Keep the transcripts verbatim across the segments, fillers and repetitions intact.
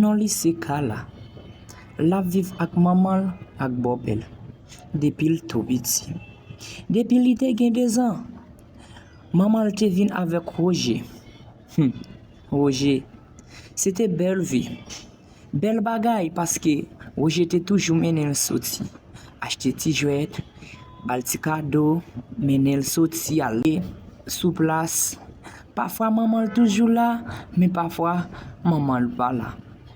Non li se Kala. L ap viv ak manman l ak bòpè l depi l tou piti. Depi li te gen dezan, manman l te vin avèk Woje. Hum, Woje, se te bèl vi. Bèl bagay, paske Woje te toujou mennen l soti, achte ti jwèt, ba l ti kado, mennen l soti, ale sou plas. Pafwa manman l toujou la, men pafwa manman l pa la,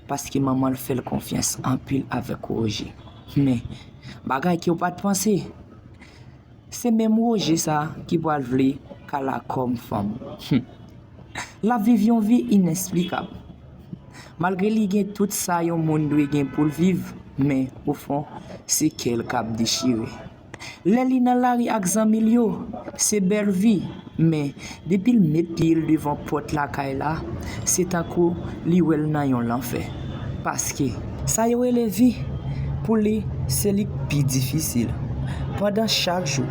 paske manman l fè l konfyans anpil avèk Woje. Men, bagay ke w pa t panse, se menm Woje sa ki pral vle Kala kòm fanm. Hum. L ap viv yon vi inesplikab. Malgre li gen tout sa yon moun dwe gen pou l viv, men, ofon, se kè l k ap dechire. Lè li nan lari ak zanmi l yo, se bèl vi, men, depi l met pye l devan pòt lakay la, se tankou li wè l nan yon lanfè. Paske, sa yo rele vi, pou li, se li k pi difisil. Pandan chak jou,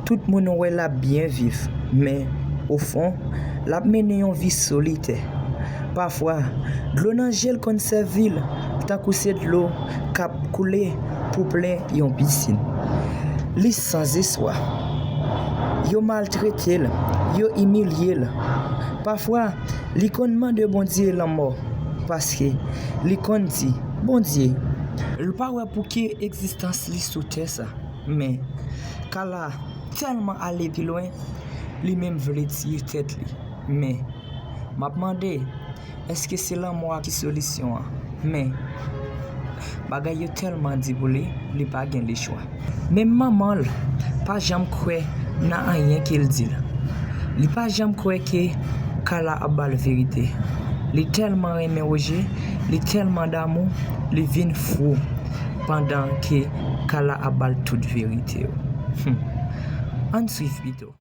tout moun wè l ap byen viv, men, ofon, l ap mennen yon vi solitè. Pafwa, dlo nan je l konn sèvi l tankou se dlo k ap koule pou plen yon pisin. Li sanzespwa. Yo maltrete l, yo imilye l. Pafwa, li konn mande Bondye lanmò, paske li konn di, Bondye, l pa wè pou ki egzistans li sou tè sa. Men, Kala tèlman ale pi lwen, li menm vle tiye tèt li. Men, m ap mande, èske se lanmò a ki solisyon an? Men, bagay yo tèlman di pou li, li pa gen lechwa. Menm manman l pa janm kwè nan anyen ke l di l. Li pa janm kwè ke Kala ap ba l verite. Li tèlman renmen Woje, li tèlman damou, li vin fou pandan ke Kala ap ba l tout verite yo. Hum. Ann swiv pito.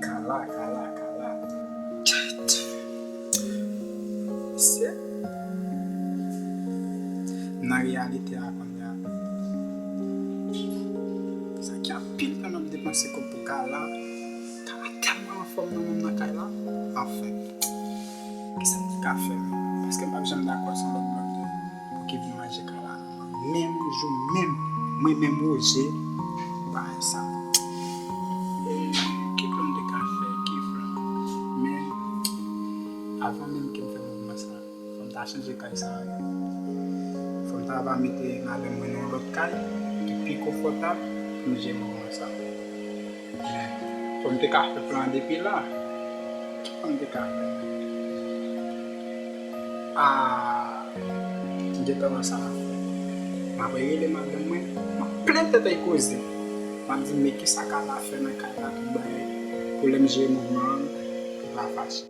Kala, Kala, Kala. Tchèt. Mesye. Nan reyalite a kounye a, sa gen anpil tan m ap depanse kòb pou Kala. Kala tèlman anfòm nan menm nan kay la. Anfen, kisa m te ka fè menm? Paske m p ap janm dakò se yon lòt blòdè pou ki vin manje Kala. Menm jou menm, mwen menm Woje, bagay sa. E, ki plan m te ka fè, ki plan? Men, avan menm ke m fè mouvman sa, fò m ta chanje kay sa a wi. Fò m ta va mete madanm mwen nan yon lòt kay, ki pi konfòtab, Manje moman sa. Men, fò m te ka fè plan depi la. Ki plan m te ka fè? Ah, m gentan wè sa m ap fè. M ap rele madanm mwen, m ap plen tèt ak koze. M ap di, men kisa Kala fè nan kay la, tout bagay. Pou lè m jere moman an, li pa fache.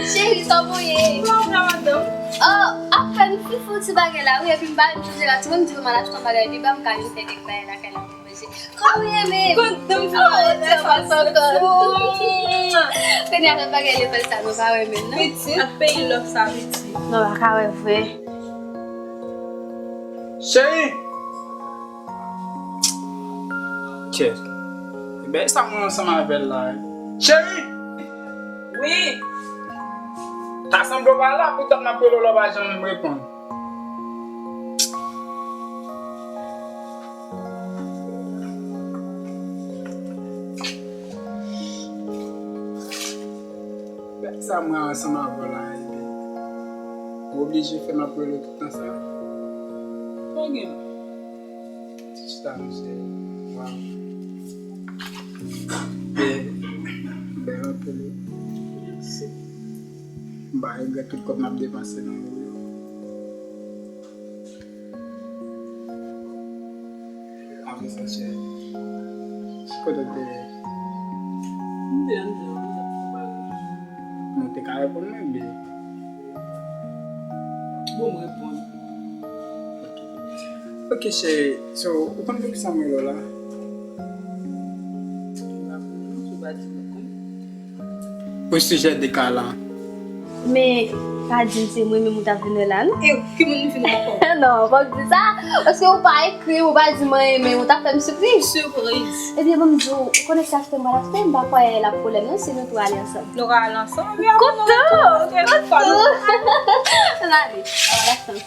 Cheri, sa w ye? Kòman w ye, madanm? Oh, apèn m fin fè yon ti bagay la, wi, epi m pa menm chanje la, tou, m di m al achte yon bagay, epi ba m ka vin fè kèk bagay lakay la pou manje. Kòman w ye menm? Kontan pou mwen, sa pa sòt. Kounye a fè bagay lekòl sa, nou pa wè menm, non? Pitit. Ak peyi lòf sa, pitit. Nou pa ka wè vre. Cheri! Cheri! E bèl sa mwen ansanm avè l la, wi. Cheri! Wi! Ta sanble w pa la, poutan m ap rele w la, w pa janm reponn. Bèl sa mwen ansanm avè w la, epi ou oblije fè m ap rele w tout tan sa. Sa w gen? Ti chita, mesye. Waw. Bèl, bèl anpil, wi. Mèsi. M pa regrèt tout kòb m ap depanse nan ou yo. Apre sa, cheri, kote w te ye? M te anndan, m t ap fè bagay. Men w te ka reponn mwen, bebe. Bon, m reponn. Ok. Ok, cheri. So, ou konn poukisa m rele w la? M pa konn non, si w pa di m, m konn. Osijè de Kala. Men, pa di m se mwen menm ou t ap vin wè la, non? E ki moun m vin wè ankò? Non, fòk di sa. Paske ou pa ekri, ou pa di m anyen, men ou t ap fè m sipriz. Sipriz. Ebyen, ban m di w, ou konnen se achte m pral achte, m pa kwè l ap pwoblèm, non, si nou tou ale ansanm. Nou ka ale ansanm? Koutou! Koutou! Ann ale, ann ale ansanm.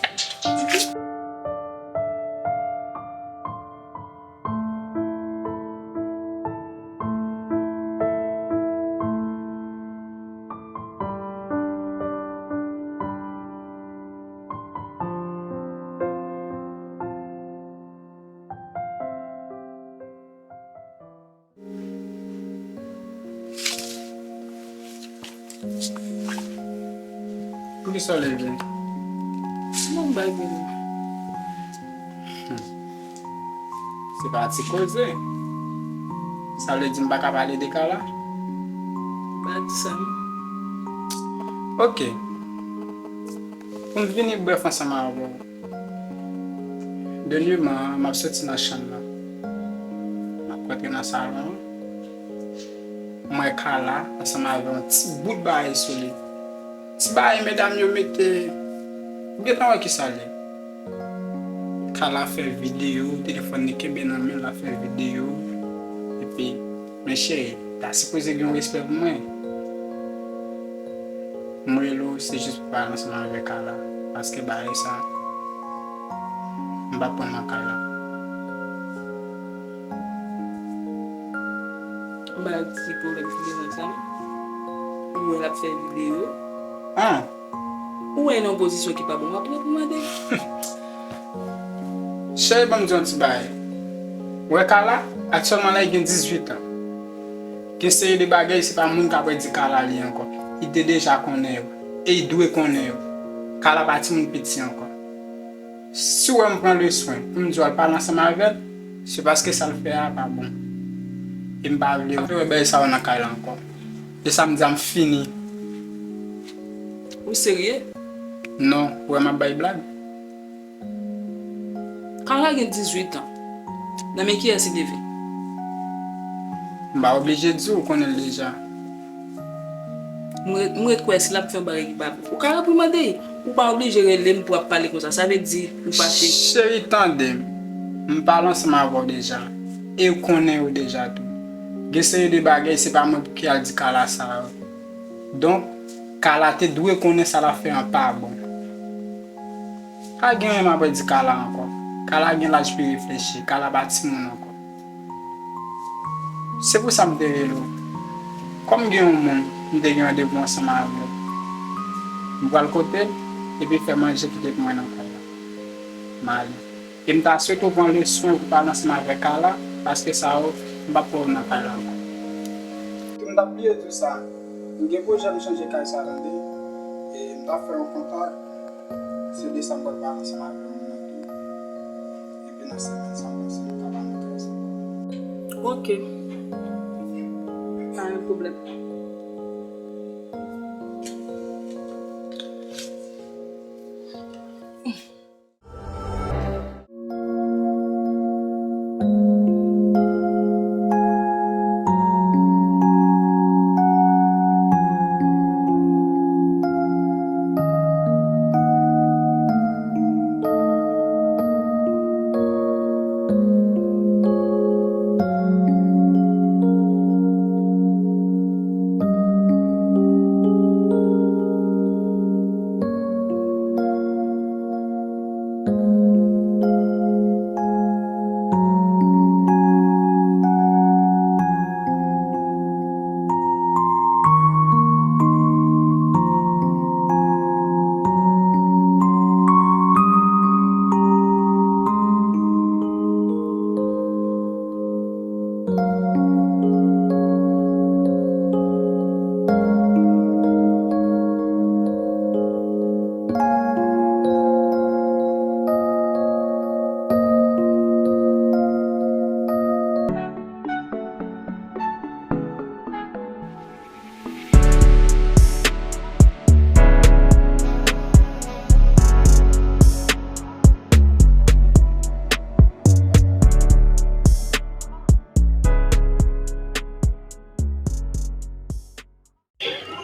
Poukisa w leve? Non, m bay vini. Hmm. Se pa ti koze. Sa vle di m pa ka pale de Kala? Pa di sa non. Ok. Pou m vini brèf ansanm avè w. Dènyèman, m ap soti nan chanm nan. M ap rantre nan salon an. M wè Kala ansanm avè yon ti bout bagay sou li. Ti bagay medam yo mete. Ou gentan wè kisa l ye? Kala fè videyo, telefòn li kenbe nan men l, l ap fè videyo. Epi, men cheri, ta sipoze gen yon respè pou mwen. M rele w, se jis pou pale ansanm avè Kala. Paske bagay sa, m p ap pran nan kay la. M pa di pwoblèm ki gen nan sa. Ou wè l ap fè videyo. Ah! Ou wè nan yon pozisyon ki pa bon, w ap reprimande. Cheri, ban m di yon ti bagay. Ou wè Kala, aktyèlman la, li gen dizuit an. Gen seri de bagay, se pa moun k ap redi Kala li ankò. Li te deja konnen yo. E li dwe konnen yo. Kala pa timoun piti ankò. Si w wè m pran le swen pou m di w al pale ansanm avè l, se paske sa l fè a pa bon. E m pa vle wè bagay sa yo nan kay la ankò. E sa m di a, m fini. Ou serye? Non, ou wè m ap bay blag? Kala gen dizuit an. Nan men kiyès li leve? M pa oblije di w, ou konnen l deja. M ret, m ret kwè si l ap fè yon bagay ki pa bon, ou ka reprimande l. Ou pa oblije rele m pou w ap pale konsa. Sa vle di ou fache. Cheri, tande m. M pale ansanm avè w deja. E ou konnen yo deja tou. Gen seri de bagay, se pa mwen pou ki al di Kala sa yo. Donk, Kala te dwe konnen sa l ap fè an pa bon. Pa gen anyen m ap redi Kala ankò. Kala gen laj pou reflechi. Kala pa timoun ankò. Se pou sa m te rele w. Kòm gen yon moun m te gen randevou ansanm avè l, m pral kote l epi fè manje kite pou mwen nan kay la. M ale. E m ta swete w pran leson pou pale ansanm avè Carla, paske sa yo, m p ap wè w nan kay la ankò. M t ap bliye di w sa. M gen pwojè m chanje kay sa tande. E m t ap fè yon kontak. Se de sa m pral pale ansanm avè moun nan tou. Epi nan semèn sa, m panse nou ka pa nan kay sa. Ok. Pa gen pwoblèm.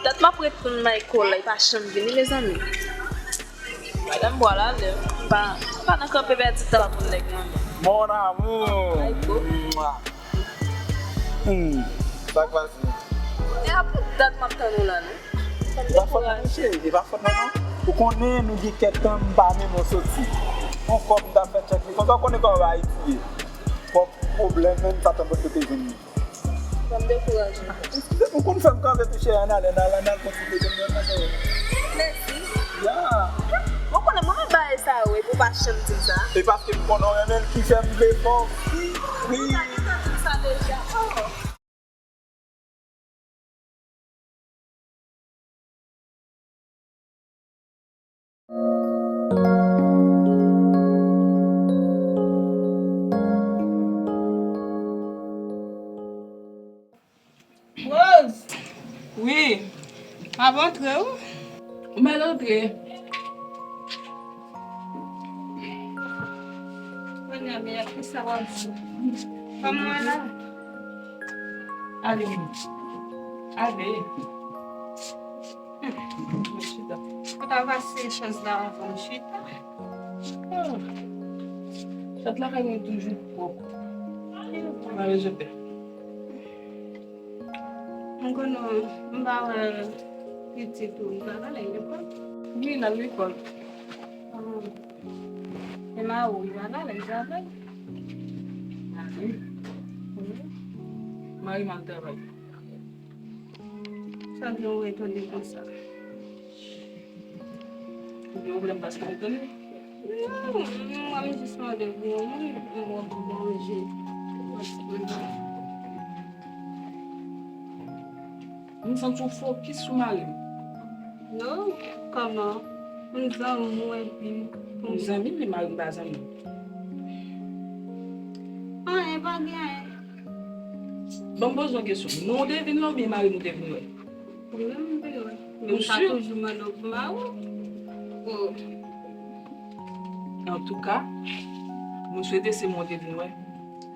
Dat m ap ret tann Michael la, li pa janm vini, mezanmi. Madanm bwa la lè, m pa, m pa nan kanpe pèdi tan pou nèg nan men. Mon amour. Michael. Mwa. Hmm. Sa k pase? E a pou dat m ap tann ou la, non? Sa m dekouraje. E pa fòt mwen, non. Ou konnen nou gen kèk tan m pa menm soti. On kòb m ta fè tchèk li. Konsa ou konnen kòman Ayiti ye. Pwòp pwoblèm menm, sa tanpòt yo te jwenn li. Sa m dekouraje. Eskize m, ou konn fè m kanpe tou chè, ann ale, ann ale, ann al kontinye, kontinye, kontinye. Mèsi. Ya. Ou konnen mwen menm bagay sa yo, epi ou pa janm di m sa. E paske m konnen w renmen l ki fè m vle fè w. Wi. Ou ta gentan di m sa deja. Oh. Rose! Wi. M ap antre wi. Ou mèt antre. Kounye a, men, kisa w ap di? Kòman w la? Ale, ale. Chita. Ou ta pase chèz la anvan m chita. Ah. Chat lakay mwen toujou pwòp. Mwen rezève. M konnen m pa wè pitit ou, li pral al lekòl? Wi, l al lekòl. Ah. E mari w, li pral al travay? Mari m? Wi. Mari m al travay. Sa gen w etone konsa? Ou gen pwoblèm paske m etone? Non, mwen m jis mande pou yon moun, yon bon pou manje. M santi w fokis sou mari m. Non, kòman? M zanmi w epi. M zanmi m, men mari m pa zanmi m. Anyen, pa gen anyen. Ban m poze w kesyon. Mwen w te vin wè oubyen mari m ou te vin wè? Ou menm m vin wè. Men m pa toujou mande w pou mari w. Antouka, mwen swete se mwen w te vin wè.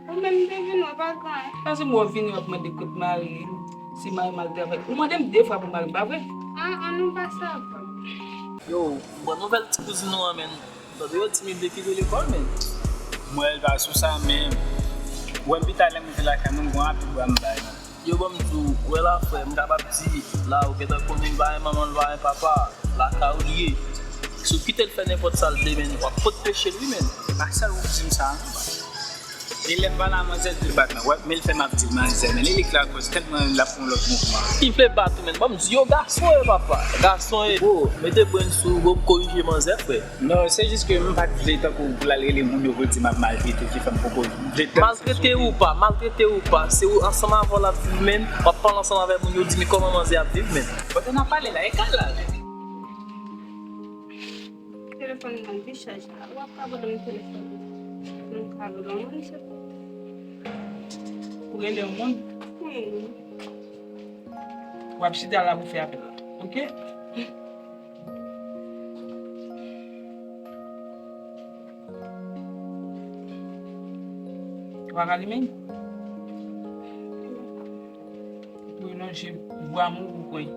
Ou menm m te vin wè, pa gen anyen. Paske mwen w vin wè pou mande kot mari m, si mari m al travay. Ou mande m de fwa pou mari m, pa vre? Ah, ah, nou pa savan. Yo, bon nouvèl ti kouzin nou an, men. Tande yo di m li vle kite lekòl, men. Mwen, l pa sou sa menm. Ou wè m pita lè m rive lakay nou, m gon anpil bwa m bay. Yo, ban m di w, wè la, frè, m kapab di, la, ou gentan konnen l pa gen manman, l pa gen papa, lakay ou l ye. Si w kite l fè nenpòt sa l vle, men, w ap pot peche l, wi, men. E pa sèl ou k di m sa, non. E lè m pale a manzè, l vle bat mwen. Wè, men l fè m ap di l manzè, men li, li k lakoz tèlman l ap fè yon lòt mouvman. Li vle bat ou, men ban m di yo, gason e papa. Gason e. Bro, mete brenn sou ou, bro, m korije manzè, frè. Non, se jis ke m pa t vle tankou pou l al rele moun yo pou l di m ap maltrete fi, fè m pwopoze. M vle tankou. Maltrete ou pa, maltrete ou pa, se ou ansanm avè w l ap viv menm, w ap pale ansanm avè moun yo, di men kòman manzè ap viv menm. Kote n ap pale la, e kal la. Telefòn nan dechaje la. W ap ka voye m telefòn. Mwen ka voye moun, se pou. Ou rele yon moun? Hmm. W ap chita la pou fè apèl la. Oke? Ou pa ka limen? Ou lonje bra m ou kwen.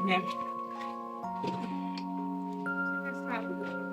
Men. M pa jwenn moun nan.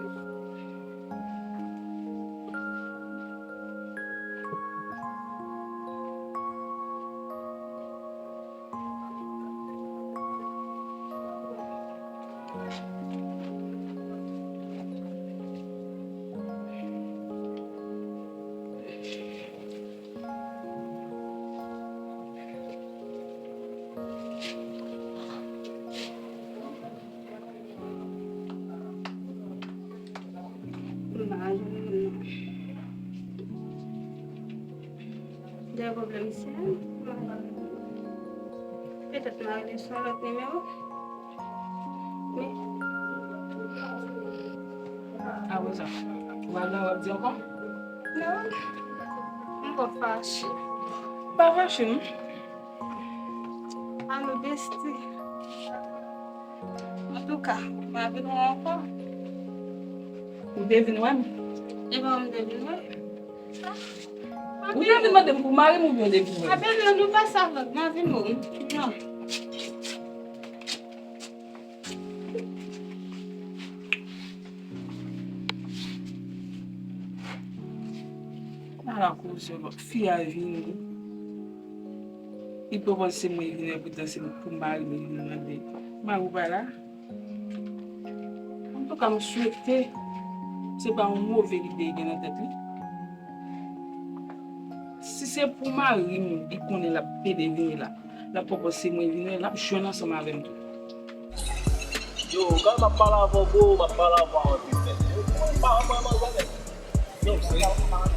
Gen pwoblèm sè m. Petèt m a rele sou yon lòt nimewo. Men. Apre sa, ou pral nan w ap di ankò? Non. M poko fache. Pa fache, non. A nou besti. Antouka, m ap vin wè w ankò. Ou te vin wè m? E bon, m te vin wè. Ou te vin mande m pou mari m oubyen w te vin wè m? A bebe, nou pa sa vòt, m ap vin wè w. Non. Ala koze, lòt fi a vini. Li pwopoze mwen vin, poutan se pou mari m vin mande. Mari w pa la? Antouka, m swete se pa yon move lide li gen nan tèt li. Si se pou mari m, li konnen l ap pede vini la. L ap pwopoze mwen vini, l ap jwenn ansanm avè m tou. Yo, gade m ap pale avè w, bro, m ap pale avè w anpil, men. Yo, mwen pa, mwen, mwen, mwen, yo, se